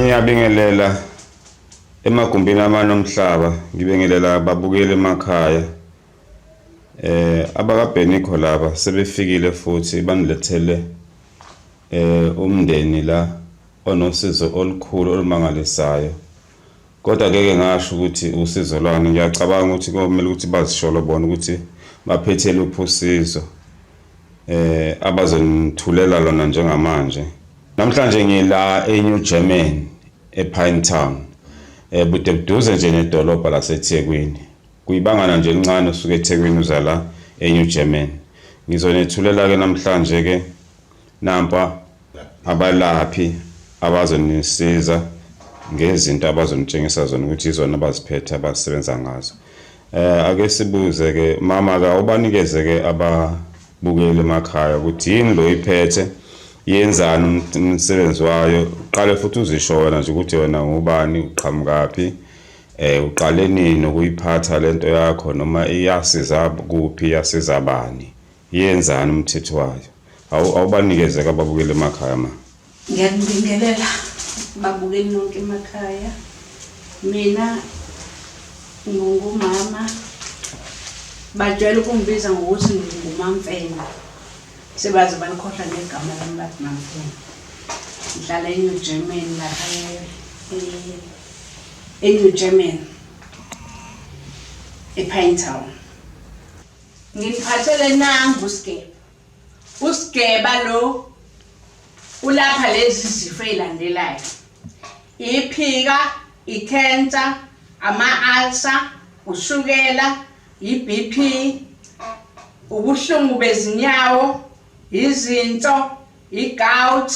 Ngiyabingelela emagumbini amane omhlaba, ngibingelela ababukeli emakhaya. AbakaBhenikho laba sebefikile futhi banilethele umndeni la onosizo olukhulu olumangalisayo. Kodwa ngeke ngasho ukuthi usizo lwani, ngiyacabanga ukuthi komele ukuthi bazisholo bona ukuthi baphethe luphi usizo abazonithulela lona njengamanje. Namhlanje ngila eNew Germany ePinetown bude buduze nje nedolobha laseThekwini. Kuyibangana nje elincane usuke eThekwini uza la eNew Germany. Ngizonethulela ke namhlanje ke nampa abalaphi abazonisiza ngezinto abazonitshengisa zona ukuthi izona abaziphethe abasebenza ngazo. Ake sibuze ke mama ka ubanikeze ke ababukeli emakhaya ukuthi yini lo iphethe yenzani umsebenzi wayo, uqale futhi uzisho wena nje ukuthi wena ngubani, uqhamukaphi, uqale nini ukuyiphatha lento yakho, noma iyasiza kuphi, iyasiza bani, yenzani umthetho wayo. Awubanikeze ke ababukeli emakhaya ma. Ngiyanibingelela babukeli nonke emakhaya. Mina ngingumama, bajwayele ukungibiza ngokuthi nginguMamfene. Sebaze balikhohlwa negama lami bathi Mamfene. Ngihlala eNew Germany lapha eNew Germany ePinetown. Nginiphathele nangu uSigeba. USigeba lo ulapha lezi zifo ezilandelayo. Iphika, ikhensa, ama-ulcer, ushukela, i-BP, ubuhlungu bezinyawo, izinso, i-gout,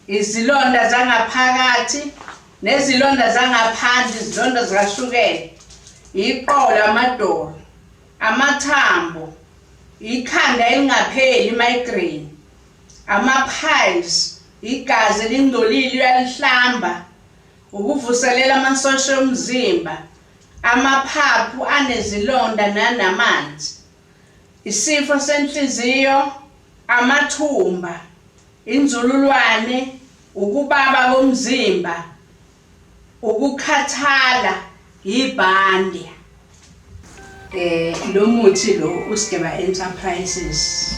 izilonda zangaphakathi nezilonda zangaphandle, izilonda zikashukela, iqolo, amadolo, amathambo, ikhanda elingapheli, i-migraine, ama-piles, igazi elingcolile uyalihlamba, ukuvuselela amasosha omzimba, amaphaphu anezilonda nanamanzi, isifo senhliziyo, amathumba, inzululwane, ukubaba komzimba, ukukhathala, yibhande. Lo muthi lo uSigeba Enterprises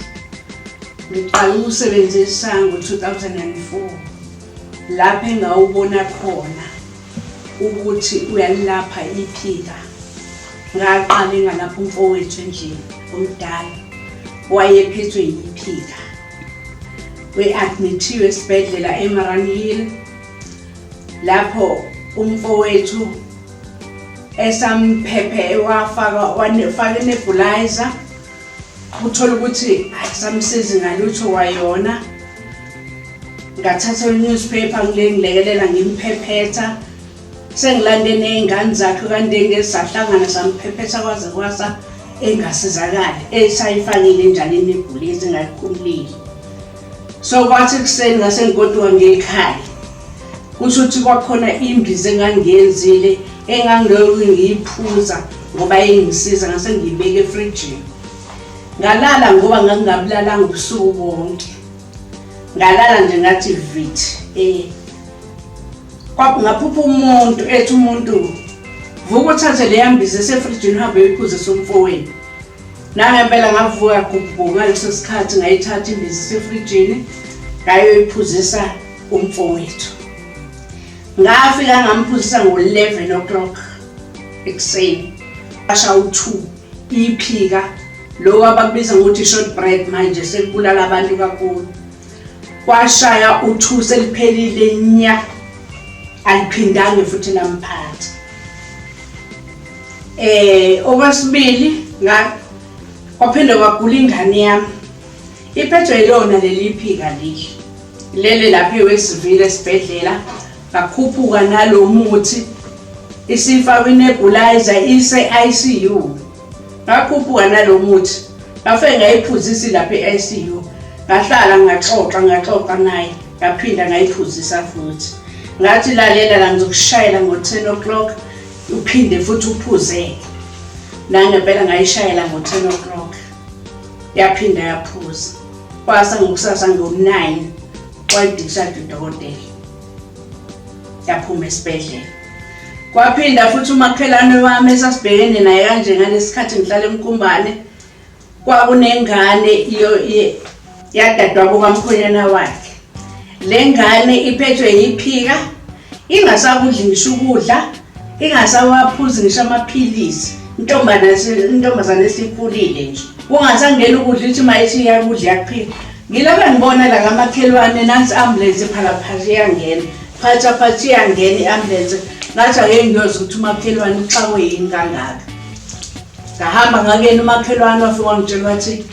ngiqala ukusebenzisa ngo-2004 lapho engawubona khona ukuthi uyalilapha iphika. Ngaqale ngalapha umfowethu endlini omdala wayephethwe yiphika, we-admithiwe esibhedlela eMaranhill lapho umfowethu esamphephe wafaka wafaka inebulizer, uthola ukuthi ayisamsizi ngalutho wayona. Ngathatha i-newspaper ngile ngilekelela ngimphephetha, sengilande ney'ngane zakhe kanti ngesahlangana samphephetha kwaze kwasa engasizakali, esayifakile njalo inebhuliza engayikhululile. So kwathi ekuseni ngase ngigoduka ngekhaya, kusho ukuthi kwakhona imbiza engangiyenzile engangilokhu ngiyiphuza ngoba ingisiza, ngase ngiyibeka efrijini. Ngalala ngoba ngangingabulalanga ubusuku bonke, ngalala nje ngathi vithi ngaphupha umuntu ethi umuntu vuka uthathe leya mbiza esefrijini uhambe uyiphuzise umfowenu. Nangempela ngavuka gubhu ngaleso sikhathi ngayithatha imbiza esefrijini ngayoyiphuzisa umfowethu. Ngafika ngamphuzisa ngo-11 o'clock ekuseni, asha u-2 iphika lokhu abakubiza ngokuthi short bread manje sekubulala abantu kakhulu. Kwashaya u-2 seliphelile nya, aliphindange futhi lamphatha. Okwesibili kwaphinde kwagula ingane yami, iphethwe yilona leli phika leli lele lapha eWestville esibhedlela. Ngakhuphuka nalo muthi isifakwe inebulizer ise-ICU, ngakhuphuka nalo muthi ngafike ngayiphuzisa lapha e-ICU. Ngahlala ngaxoxa ngaxoxa naye, ngaphinda ngayiphuzisa futhi. Ngathi lalela la, ngizokushayela ngo-10 o'clock uphinde futhi uphuzeke. Nangempela ngayishayela ngo-10 o'clock, yaphinda yaphuza. Kwasa ngokusasa ngo-9 wayidishaja udokotela. Yaphuma esibhedlela. Kwaphinda futhi umakhelwane wami esasibhekene naye kanje ngalesikhathi ngihlala eMkumbane, kwakunengane yadadewabo kamkhwenyana wakhe. Le ngane iphethwe yiphika, ingasakudli ngisho ukudla, ingasawaphuzi ngisho amaphilisi. Intombazane esikhulile nje. Kungasangeni ukudla ithi uma ithi iyakudla iyakuphika. Ngilobe ngibona la kamakhelwane nansi ambulance phalaphala iyangena. Phatha phatha iyangena i-ambulance. Ngathi ake ngiyozwa ukuthi umakhelwane uxakwe yini kangaka. Ngahamba ngakuyena umakhelwane wafika wangitshela wathi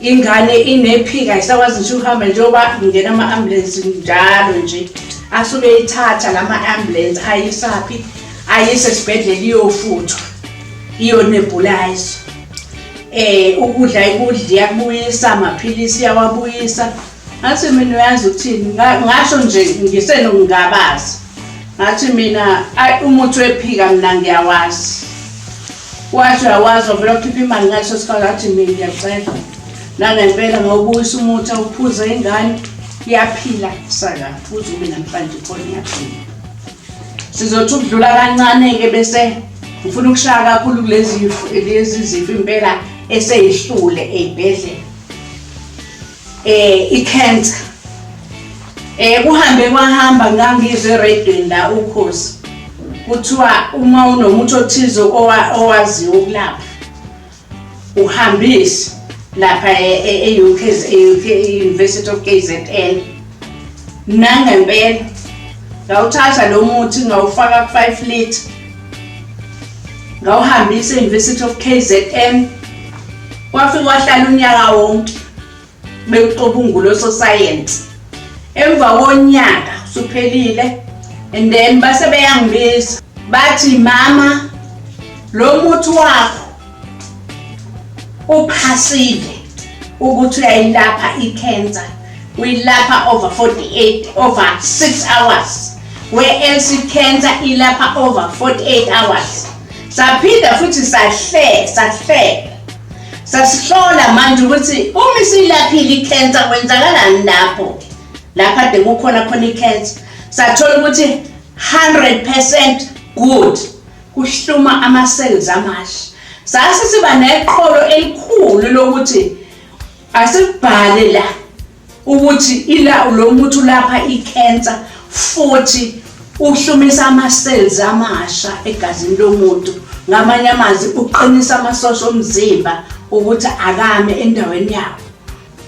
ingane inephika ayisakwazi ngisho ukuhamba njengoba ngingena ama-ambulensi njalo nje asuke eyithatha la ma-ambulensi ayisaphi ayise esibhedlela iyofuthwa iyonebhulayizwa ukudla ikudla iyakubuyisa amaphilisi iyawabuyisa. Ngathi mina uyazi ukuthini, ngasho nje ngisenokungabaza. Ngathi mina ayi umuthi wephika mina ngiyawazi. Wathi uyawazi wavele wakhipha imali ngaleso sikhathi wathi mina ngiyacela. Nangempela ngawubuyisa umuthi awuphuze ingane iyaphila saka kuze ube namhlanje khona iyaphila. Sizothi ukudlula kancane-ke bese ngifuna ukushaya kakhulu kulezi lezi zifo impela eseyihlule ey'bhedlela. I-cancer. Kuhambe kwahamba ngangizwe eredweni la ukhozi. Kuthiwa uma unomuthi othize owaziyo ukulapha uhambise lapha e-UK, e-UK, University of KZN. Nangempela ngawuthatha lo muthi ngawufaka ku-5 litre ngawuhambisa e-University of KZN kwafike wahlala unyaka wonke bekucubungula ososayensi. Emva konyaka usuphelile and then base beyangibiza bathi mama lo muthi wakho uphasile ukuthi uyayilapha i-cancer, uyilapha over 48 over 6 hours, where else i-cancer ilapha over 48 hours. Saphinda futhi sahle sahleka sasihlola manje ukuthi uma isilaphile i-cancer kwenzakalani lapho lapha kade kukhona khona i-cancer. Sathola ukuthi 100% good, kuhluma ama-cells amasha. Sase siba neqholo elikhulu lokuthi asibhale la ukuthi ila lo muthi ulapha i-cancer futhi uhlumisa ama-cells amasha egazini lomuntu. Ngamanye amazwi uqinisa amasosha omzimba ukuthi akame endaweni yawo.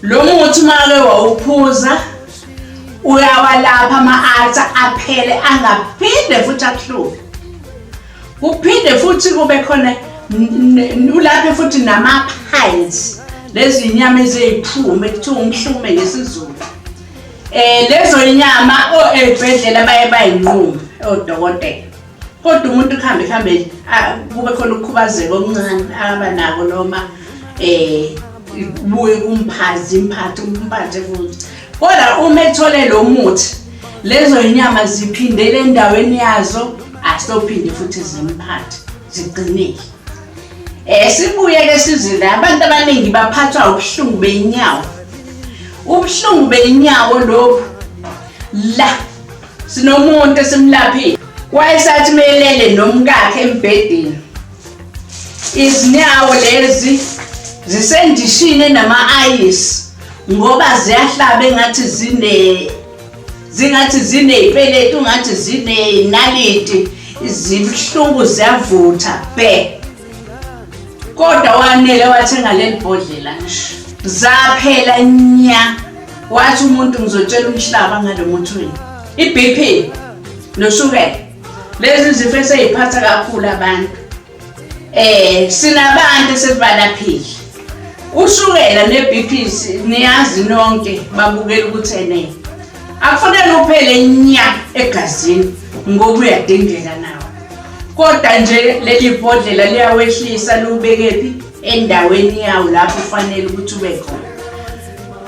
Lo muthi uma ke wawuphuza uyawalapha ama-ulcer aphele angaphinde futhi akuhluphe. Kuphinde futhi kube khona ulaphe futhi nama-piles, lezi nyama eziyiphume kuthiwa umhlume ngesiZulu. Lezo nyama ey'bhedlela baye bayinqume odokotela. Kodwa umuntu kuhambe kuhambe kube khona ukukhubazeka okuncane aba nako noma buye kumphazi imphathe umphathe futhi. Kodwa uma ethole lo muthi lezo nyama ziphindele endaweni yazo, asophinde futhi zimphathe ziqinile. Sibuye ke size la, abantu abaningi baphathwa ubuhlungu benyawo. Ubuhlungu benyawo lobu la sinomuntu esimlaphile wayesathi melele nomkakhe embhedeni, izinyawo lezi zisendishini enama-ayisi ngoba ziyahlaba engathi zine zingathi ziney'peleti, ungathi zinenaliti, zibuhlungu ziyavutha bhe. Kodwa wanele wathenga leli bhodlela nje zaphela nya. Wathi umuntu ngizotshela umhlaba ngalo muthi wenu. I-BP noshukela lezi zifo eseyiphatha kakhulu abantu. Sinabantu esebalaphile ushukela ne-BP, niyazi nonke babukela ukuthi ene akufanele uphele nya egazini ngoba uyadingeka nawo. Kodwa nje leli bhodlela liyawehlisa liwubekephi endaweni yawo lapho ufanele ukuthi ube khona.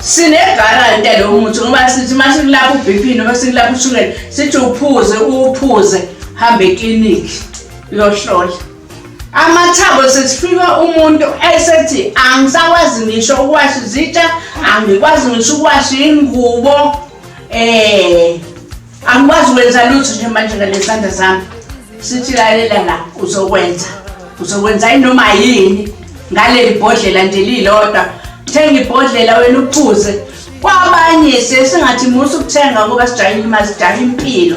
Sinegaranti lo muthi ngoba sithi uma sikulapha u-BP noma sikulapha ushukela sithi uphuze uwuphuze hambe eklinikhi uyohlola. Amathabo sesifika umuntu esethi angisakwazi ngisho ukuwasha izitsha, angikwazi ngisho ukuwasha ingubo. Angikwazi ukwenza lutho nje manje ngalezandla zami. Sithi lalela la, uzokwenza uzokwenza inoma yini ngaleli bhodlela nje lilodwa. Thenga ibhodlela wena uphuze. Kwabanye sesingathi musa ukuthenga ngoba sijahile imali, sijahe impilo.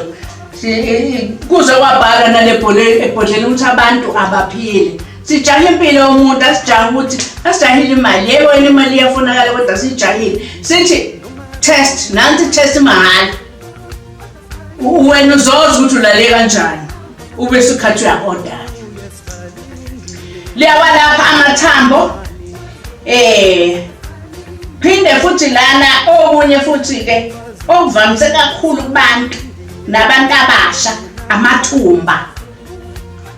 Kuze kwabhala nale ebhodleni ukuthi abantu abaphile. Sijahe impilo yomuntu, asijahe ukuthi asijahile imali. Yebo, yena imali iyafunakala, kodwa sijahile. Sithi test, nansi test mahhala. Wena uzoza ukuthi ulale kanjani, ube sukhathi uya-order. Liyawalapha amathambo. Phinde futhi lana okunye futhi-ke okuvamise kakhulu kubantu nabantu abasha, amathumba.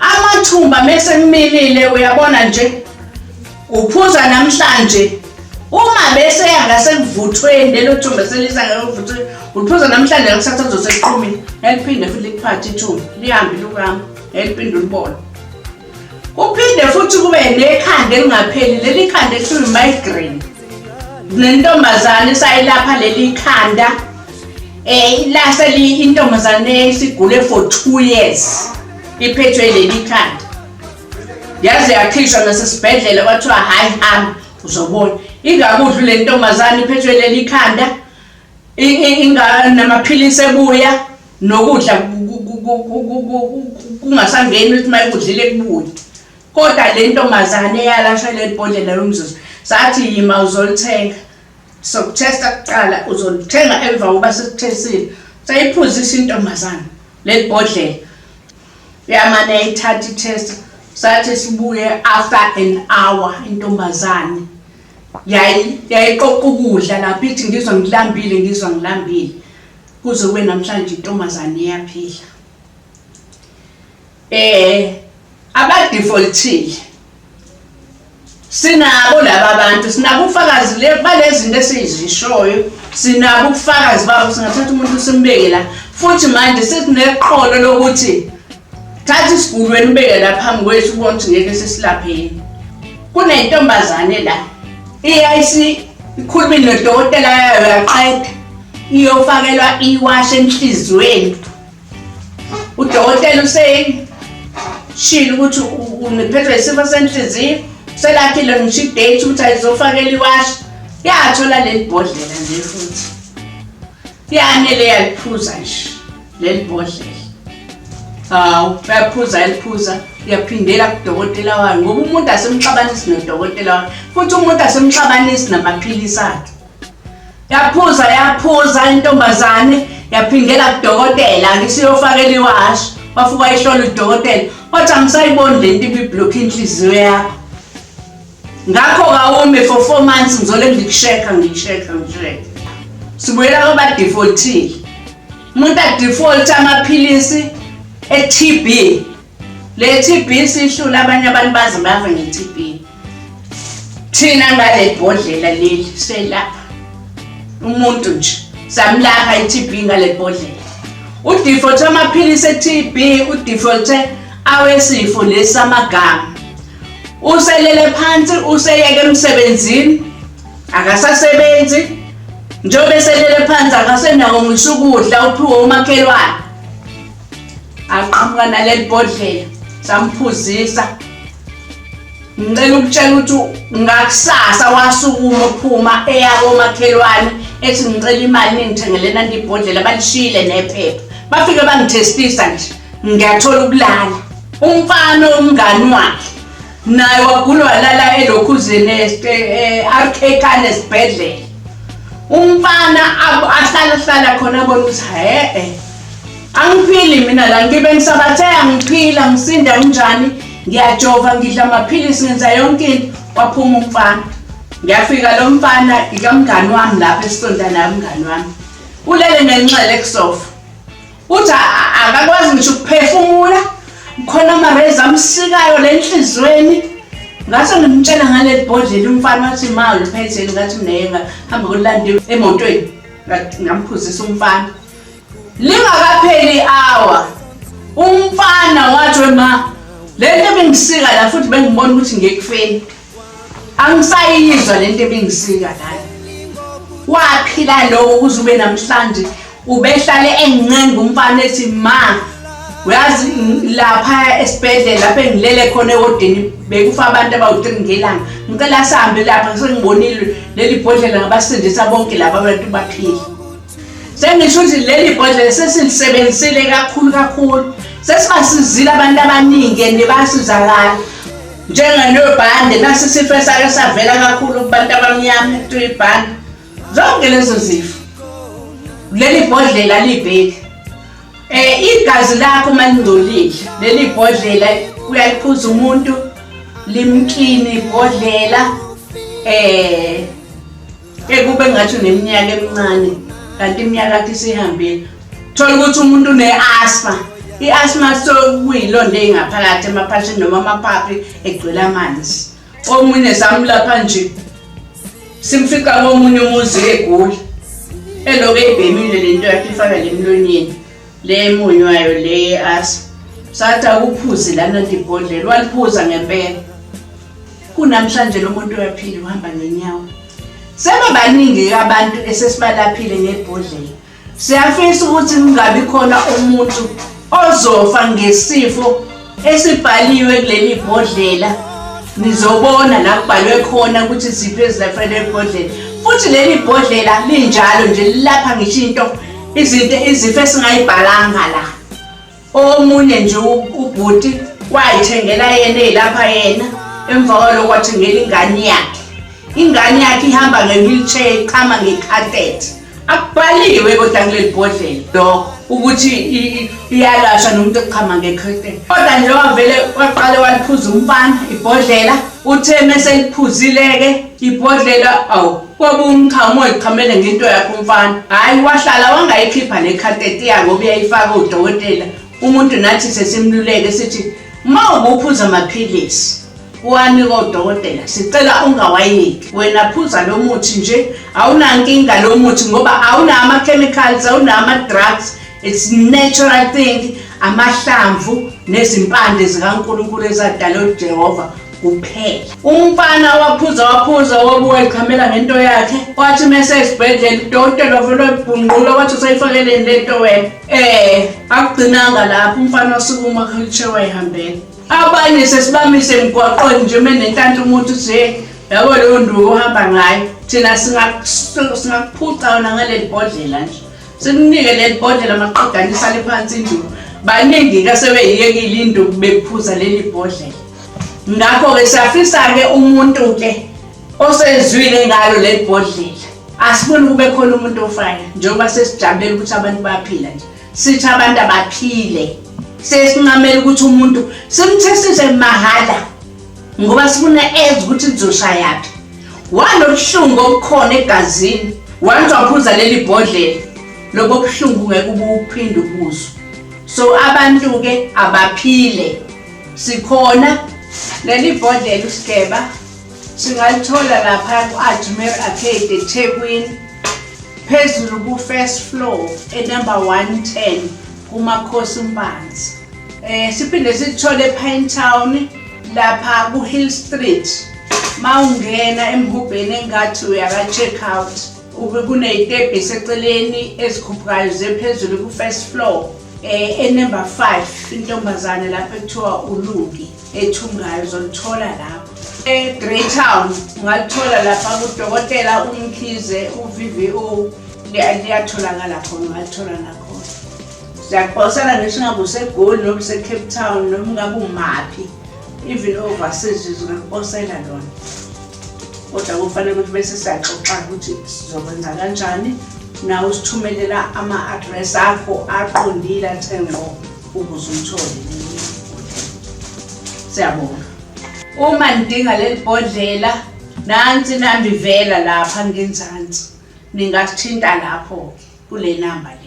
Amathumba mese kumilile, uyabona nje uphuza namhlanje, uma bese yangasekuvuthweni lelo thumba selisa ngekuvuthweni, uphuza namhlanje, kusasa uzoseqhumile, eliphinde futhi likuphathe ithumba, lihambe lukama, eliphinde ulibone. Kuphinde futhi kube nekhanda elingapheli, leli khanda ekuthiwa i-migraine. Nentombazane sayilapha leli khanda, lase intombazane isigule for 2 years iphethwe leli khanda, yaze yakhishwa nasesibhedlela, kwathiwa hhayi, hamba uzobona. Ingakudli le ntombazane iphethwe leli khanda, namaphilisi ebuya nokudla kungasangeni, ukuthi uma ikudlile kubuye. Kodwa le ntombazane eyalashwa leli bhodlela lomzuzu, sathi yima uzolithenga, sokuthesta kuqala, uzolithenga emva kokuba sesithestile. Sayiphuzisa intombazane leli bhodlela, yamane yayithatha i-test. Sathi sibuye after an hour, intombazane yayiqoqa ukudla lapho, ithi ngizwa ngilambile, ngizwa ngilambile. Kuze kube namhlanje intombazane iyaphila. Abadefaultile sinabo laba bantu, sinabo ubufakazi balezi zinto esizishoyo, sinabo ubufakazi babo. Singathatha umuntu simbeke la futhi manje sesineqholo lokuthi thatha isiguli wena ubeke la phambi kwethu, ubone ukuthi ngeke sesilaphe yini. Kunentombazane la iyayisi ikhulumile nodokotela yayo yaqeda, iyofakelwa iwashi enhliziyweni. Udokotela useyishilo ukuthi unephethwe isifo senhliziyo, selakhile ngisho i-date ukuthi ayizofakela iwashi. Yathola leli bhodlela nje futhi yanele yaliphuza nje leli bhodlela. Hawu, uyaphuza, yaliphuza, uyaphindela kudokotela wayo, ngoba umuntu asemxabanisi nodokotela wakhe, futhi umuntu asemxabanisi namaphilisi akhe. Yaphuza, yaphuza intombazane, yaphindela kudokotela, ngisiyofakela iwashi. Wafika wayihlola udokotela, wathi angisayiboni le nto ibiblokhe inhliziyo yakho, ngakho kawume for 4 months, ngizole ngikushekha, ngikushekha, ngikushekha. Sibuyela kwabadefaultile. Umuntu adefault amaphilisi e-TB. Le TB sihlula abanye abantu baze bafe nge-TB. Thina ngale bhodlela leli selapha umuntu nje, samlapha i-TB ngale bhodlela. Udefault amaphilisi e-TB, udefault awesifo lesi samagama, uselele phansi, useyeke emsebenzini, akasasebenzi. Njengoba eselele phansi, akasenawo ngisho ukudla, uphiwe umakhelwane. Aqhamuka naleli bhodlela, samphuzisa. Ngicela ukutshela ukuthi ngakusasa wasukuma uphuma eya komakhelwane, ethi ngicela imali ningithengele nanti ibhodlela, balishiyile nephepha. Bafike bangithestisa nje, ngiyathola ukulala. Umfana umngani wakhe naye wagula walala elokhuzeni e-RK Khan esibhedlela. Umfana ahlala hlala khona, abona ukuthi he-e, angiphili mina la, ngibe ngisabatheka, ngiphila, ngisinda kunjani, ngiyajova, ngidla amaphilisi, ngenza yonke into. Waphuma umfana, ngiyafika lo mfana ikamngani wami lapha esisonta naye, umngani wami ulele ngenxele kusofa, uthi akakwazi ngisho ukuphefumula, khona amarezi amsikayo le nhliziyweni. Ngase ngimtshela ngaleli bhodlela umfana, wathi ma uliphetheni? Ngathi mina hamba kulanda emotweni. Ngamphuzisa umfana, lingakapheli i-hour umfana wathi, ma, le nto ebingisika la futhi bengibona ukuthi ngekufeni, angisayizwa le nto ebingisika la. Waphila lokho kuze ube namhlanje. Ubehlale engincenga umfana ethi ma uyazi lapha esibhedlela lapho engilele khona ewodini bekufa abantu abawu-3 ngelanga, ngicela sihambe lapha sengibonile leli bhodlela ngabasindisa bonke laba abantu baphile. Sengisho ukuthi leli bhodlela sesilisebenzisile kakhulu kakhulu, sesibasizile abantu abaningi and basizakala. Njenganobhande nasi isifo esake savela kakhulu kubantu abamnyama kuthiwa ibhande, zonke lezo zifo leli bhodlela libheki. Igazi lakho uma lingcolile, leli bhodlela uyaliphuza umuntu limklini ibhodlela, ekube ngathi uneminyaka emincane kanti iminyaka yakhe isihambile. Thola ukuthi umuntu une-asthma, i-asthma sokuyilonto engaphakathi emaphashini noma amaphaphu egcwele amanzi. Omunye samlapha nje simfica komunye umuzi egula elokhu eyibhemile le nto yakhe ifaka le emlonyeni le emunywayo le ye-asthma. Sathi akuphuze lana ibhodlela, waliphuza ngempela. Kunamhlanje lo muntu uyaphila uhamba ngenyawo. Sebebaningi-ke abantu esesibalaphile ngebhodlela. Siyafisa ukuthi kungabi khona umuntu ozofa ngesifo esibhaliwe kuleli bhodlela. Nizobona la kubhalwe khona ukuthi ziphi ezilaphela ebhodlela. Futhi leli bhodlela linjalo nje lilapha ngisho into izinto izifo esingayibhalanga la. Omunye nje ubhuti wayithengela yena eyilapha yena, emva kwalokho wathengela ingane yakhe. Ingane yakhe ihamba nge-wheelchair ichama nge-catheter. Akubhaliwe kodwa kuleli bhodlela lokho ukuthi iyalashwa nomuntu ochama nge-catheter. Kodwa nje wavele waqale waliphuza umfana ibhodlela, uthe meseliphuzile-ke ibhodlela awu kwabe umchamo oyichamele ngento yakhe umfana. Hhayi wahlala wangayikhipha le catheter yakhe ngoba uyayifaka udokotela. Umuntu nathi sesimluleke sithi uma ubuphuza amaphilisi uwanika odokotela, sicela ungawayeki, wena phuza lo muthi nje, awunankinga lo muthi ngoba awunawo ama-chemicals, awunawo ama-drugs, it's natural thing, amahlamvu nezimpande zikaNkulunkulu ezadalwa uJehova kuphela. Umfana waphuza waphuza wabuya echamela ngento yakhe, wathi mese esibhedlela udokotela wavele wayibhungqula wathi usayifakeleni lento wena. Akugcinanga lapho, umfana wasukuma wheelchair wayihambela. Abanye sesibamise emgwaqweni nje menenhlanhla umuntu uthi hey yabo leyo nduku ohamba ngayo, thina singakuphuca wona ngaleli bhodlela nje, sikunike leli bhodlela maqedane isale phansi induku. Baningi-ke asebeyiyekile induku bephuza leli bhodlela. Ngakho-ke siyafisa-ke umuntu-ke osezwile ngalo leli bhodlela, asifuni kube khona umuntu ofayo njengoba sesijabulela ukuthi abantu bayaphila nje, sithi abantu abaphile, sesincamela ukuthi umuntu simthesise mahhala ngoba sifuna ezwe ukuthi kuzoshayaphi. Wanobuhlungu obukhona egazini, once waphuza leli bhodlela, lobo buhlungu ngeke ubuphinde ubuzwe. So abantu-ke abaphile, sikhona. Leli bhodlela usigeba singalithola lapha ku-Ajmer Arcade eThekwini, phezulu ku-first floor e-number 110 kuMakhosi Mpanza. Siphinde sithole ePinetown lapha ku-Hill Street, mawungena emhubheni engathi uyaka-check out, ube kuney'tebhisi eceleni ezikhuphukayo zephezulu ku-first floor, e-number 5, intombazane lapho ekuthiwa uLungi ethungayo, uzolithola lapho. E-Greytown ungalithola lapha kudokotela uMkhize u-VVO, liyatholakala khona, ungalithola nakhona. Siyakuposela ngisho ngabe useGoli noma use-Cape Town noma ngabe umaphi, even overseas singakuposela lona. Kodwa kufanele ukuthi bese siyaxoxa ukuthi sizokwenza kanjani, nawe usithumelela ama-address akho aqondile athe ngqo ukuze uthole. Siyabonga. Uma nidinga leli bhodlela, nansi inamba ivela lapha ngenzansi, ningasithinta lapho kule namba le.